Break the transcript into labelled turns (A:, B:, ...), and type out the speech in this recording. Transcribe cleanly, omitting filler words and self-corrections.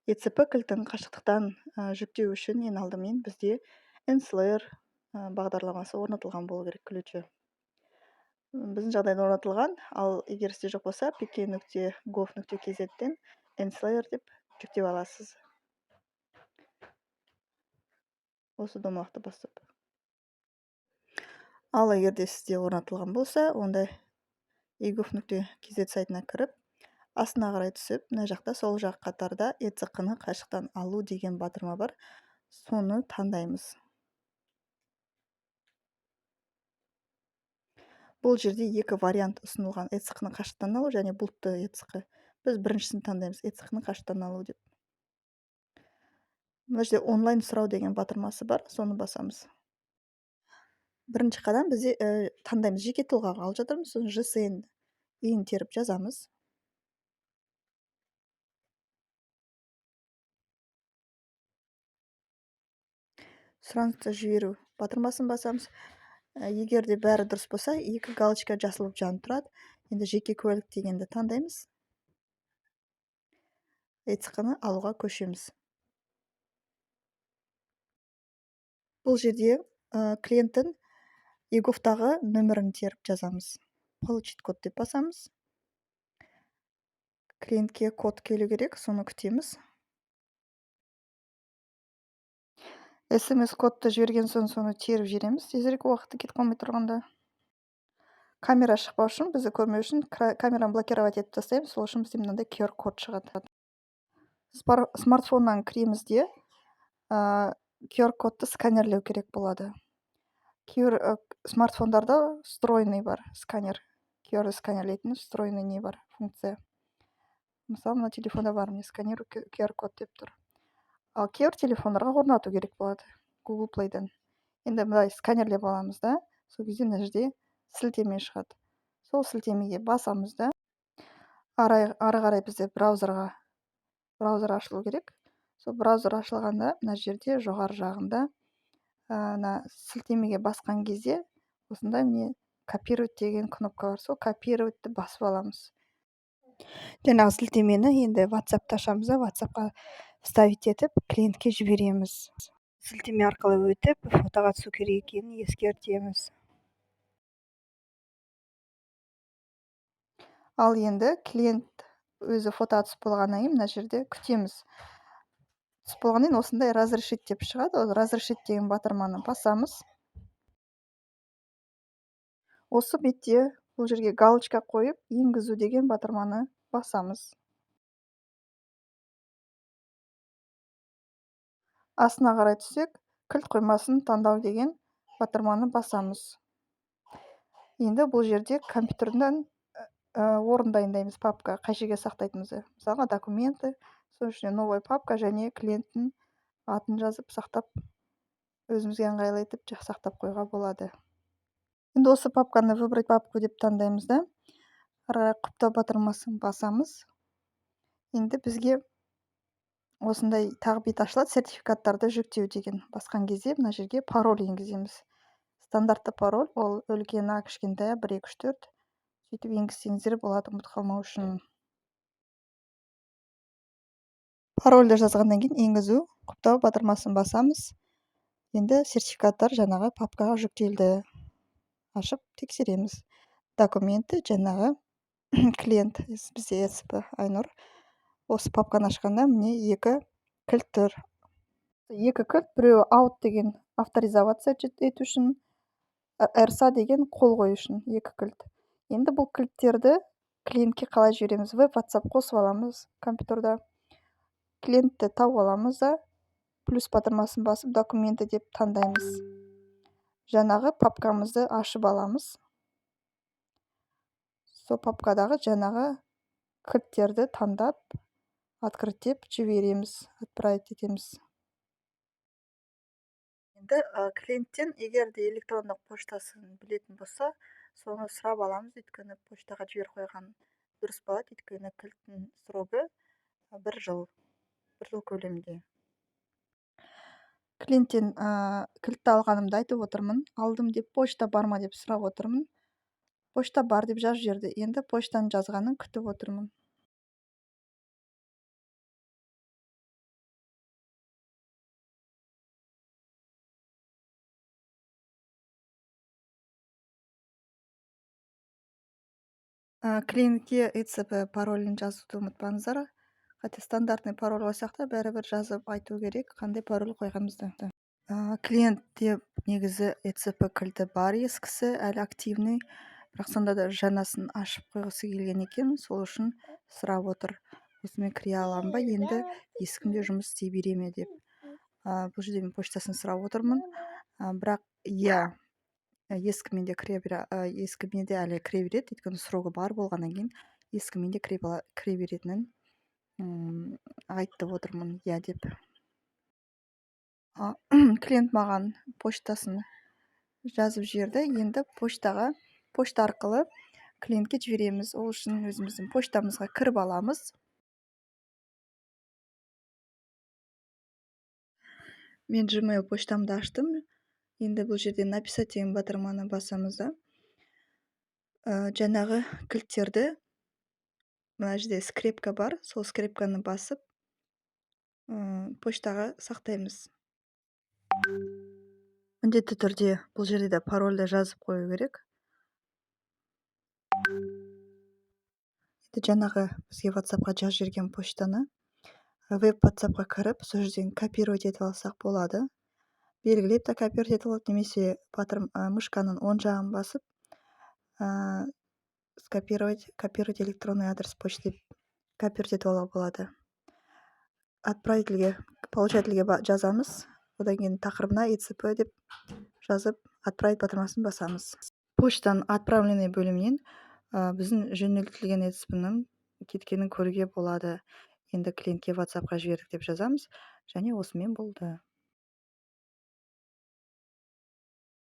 A: ЭЦП кілтін қашықтықтан жүктеу үшін ең алдымен бізде NCALayer бағдарламасы орнатылған болу керек, ключі. Біздің жағдайда орнатылған, ал егер сізде жоқ болса, pk.gov.kz-тен NCALayer деп жүктеп аласыз. Осы домалақты басып. Ал егер де сізде орнатылған болса, онда egov.kz сайтына кіріп, астына қарай түсіп, мына жақта сол жақ қатарда ЭЦҚ-ны қашықтан алу деген батырма бар. Соны таңдаймыз. Бұл жерде екі вариант ұсынылған: ЭЦҚ-ны қашықтан алу және бұлтты ЭЦҚ. Біз біріншісін таңдаймыз, ЭЦҚ-ны қашықтан алу деп. Мына жерде онлайн сұрау деген батырмасы бар, соны басамыз. Бірінші қадам бізде таңдаймыз, жеке тұлғаға алып жатырмыз, сосын ЖСН ИИН теріп жазамыз. Сұранысты жіберу батырмасын басамыз. Егер де бәрі дұрыс болса, екі галочка жасыл болып жанып тұрады. Енді жеке куәлік дегенді таңдаймыз. ЭЦҚ-ны алуға көшеміз. Бұл жерде клиенттің eGov-тағы нөмірін теріп жазамыз. Получить код деп басамыз. Клиентке код келу керек, соны күтеміз. СМС кодты жіберген соң соны теріп жібереміз, тезірек уақыты кетіп қалмай тұрғанда. Камера шықпау үшін, бізді көрмеу үшін камераны блокировать етіп тастаймыз. Сол үшін бізде мынандай QR код шығады. Смартфоннан кіреміз де, QR кодты сканерлеу керек болады. Кейбір смартфондарда встроенный бар сканер. QR сканерлейтін встроенный не бар, функция. Мысалы, мына телефонда бар, міне, сканер QR код деп тұр. Ал кейбір телефондарға орнату керек болады Google Play'дан. Енді былай сканерлеп аламыз да, сол кезде мына жерде сілтеме шығады. Сол сілтемеге басамыз да, ары қарай бізде браузер ашылу керек. Сол браузер ашылғанда мына жерде жоғары жағында мына сілтемеге басқан кезде осындай міне копировать деген кнопка бар. Сол копироватьті басып аламыз. Жаңағы сілтемені енді WhatsApp'та ашамыз да, WhatsApp'қа вставить етіп клиентке жібереміз. Сілтеме арқылы өтіп фотоға түсу керек екенін ескертеміз. Ал енді клиент өзі фотоға түсіп болғаннан кейін мына жерде күтеміз. Түсіп болғаннан кейін осындай разрешить деп шығады. Ол разрешить деген батырманы басамыз. Осы бетте бұл жерге галочка қойып, енгізу деген батырманы басамыз. Астына қарай түссек, кілт қоймасын таңдау деген батырманы басамыз. Енді бұл жерде компьютерден орын дайындаймыз, папка қай жерге сақтайтынымызды. Мысалға, документы, соның ішіне новая папка және клиенттің атын жазып сақтап, өзімізге ыңғайлы етіп сақтап қоюға болады. Енді осы папканы выбрать папку деп таңдаймыз да, ары қарай құптау батырмасын басамыз. Енді бізге осындай тағы бет ашылады, сертификаттарды жүктеу деген. Басқан кезде мына жерге пароль енгіземіз. Стандартты пароль ол үлкен А, кішкентай А, 1, 2, 3, 4. Сөйтіп енгізсеңіздер болады, ұмытып қалмау үшін. Парольді жазғаннан кейін енгізу, құптау батырмасын басамыз. Енді сертификаттар жаңағы папкаға жүктелді. Ашып тексереміз. Документы жаңағы клиент, бізде ЭЦП Айнұр. Осы папканы ашқанда міне екі кілт тұр. Екі кілт, біреуі аут деген авторизация ету үшін, RSA деген қол қою үшін екі кілт. Енді бұл кілттерді клиентке қалай жібереміз? Веб WhatsApp қосып аламыз компьютерда. Клиентті тауып аламыз да, плюс батырмасын басып документы деп таңдаймыз. Жаңағы папкамызды ашып аламыз. Сол папкадағы жаңағы кілттерді таңдап, открыть деп жібереміз, отправить етеміз. Енді клиенттен егер де электрондық поштасын білетін болса, соны сұрап аламыз, өйткені поштаға жіберіп қойған дұрыс болады, өйткені кілттің срогы бір жыл, бір жыл көлемінде. Клиенттен кілтті алғанымды айтып отырмын, алдым деп, почта бар ма деп сұрап отырмын. Почта бар деп жазып жіберді. Енді почтаның жазғанын күтіп отырмын. Клиентке ЭЦП паролін жазуды ұмытпаңыздар. Хотя стандартный пароль қойсақ та, бәрібір жазып айту керек қандай пароль қойғанымызды. Клиентте негізі ЭЦП кілті бар, ескісі әлі активный, бірақ сонда да жаңасын ашып қойғысы келген екен. Сол үшін сұрап отыр: «Осымен кіре аламын ба, енді ескімде жұмыс істей бере ме?» – деп. Бұл жерде мен почтасын сұрап отырмын, бірақ иә, ескімен де кіре бере, ескімен де әлі кіре береді, өйткені срогы бар болғаннан кейін ескімен де кіре беретінін айтып отырмын, иә деп. Клиент маған почтасын жазып жіберді. Енді почтаға, почта арқылы клиентке жібереміз. Ол үшін өзіміздің почтамызға кіріп аламыз. Мен Gmail почтамды аштым. Енді бұл жерде «Написать» деген батырманы басамыз да, жаңағы кілттерді, мына жерде скрепка бар, сол скрепканы басып, почтаға сақтаймыз. Міндетті түрде бұл жерде де парольді жазып қою керек. Енді жаңағы бізге WhatsAppқа жазып жіберген почтаны веб WhatsAppқа кіріп, сол жерден копировать етіп алсақ болады. Белгілеп те копировать етіп алады немесе мышканың оң жағын басып, скопировать, «Копировать электронный адрес почты» деп копировать етіп алуға болады. Отправительге, получательге жазамыз. Одан кейін тақырыбына ЭЦП деп жазып, «Отправить» батырмасын басамыз. Почтаның «Отправленный» бөлімінен біздің жөнелтілген ЭЦП-ның кеткенін көруге болады. Енді клиентке WhatsAppқа жібердік деп жазамыз және осымен болды.